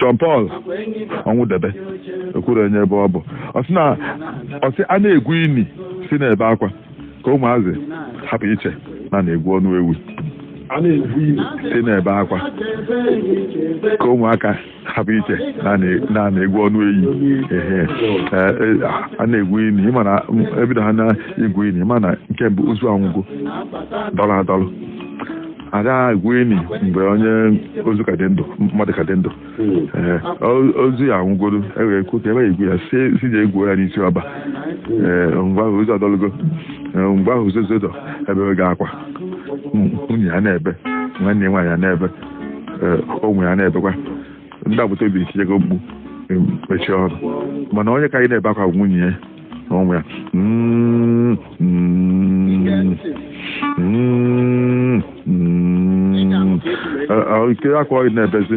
John Paul Ọnwụdebe ekwuru onye ebe ọ bụ. Ọ sị na ọ sị a na-egwu ini si na-ebe akwa ka ụmụazị hapụ iche na na-egwu ọnụ ewu. A na-egwu ini si na-ebe akwa ka ụmụaka hapụ iche na na na-egwu ọnụ eyi. Ehe. A na-egwu ini, ịma na ebido ha na-egwu ini, ịma na nke mbụ ozu anwụgo dọrọ adọrọ. Ada egwu ini mgbe onye ozu ka dị ndụ, mmadụ ka dị ndụ. Ee, ozu ya anwụgoro, e wee kwu ka ebe egwu ya si ji egwuo ya n'isi ọba. Ee, mgbe ahụ ozu adọlụgo. Ee, mgbe ahụ ozu dọ ebe ga akwa, nwunye ya na-ebe, nwanne ya nwaanyị ya na-ebe. Ee, ụmụ ya na-ebekwa, ndị agbata obi etinyego mkpu, mechie ọnụ, mana onye ka anyị na-ebe akwa bụ nwunye ya na ụmụ ya. Ike akwa ọ na-ebezi.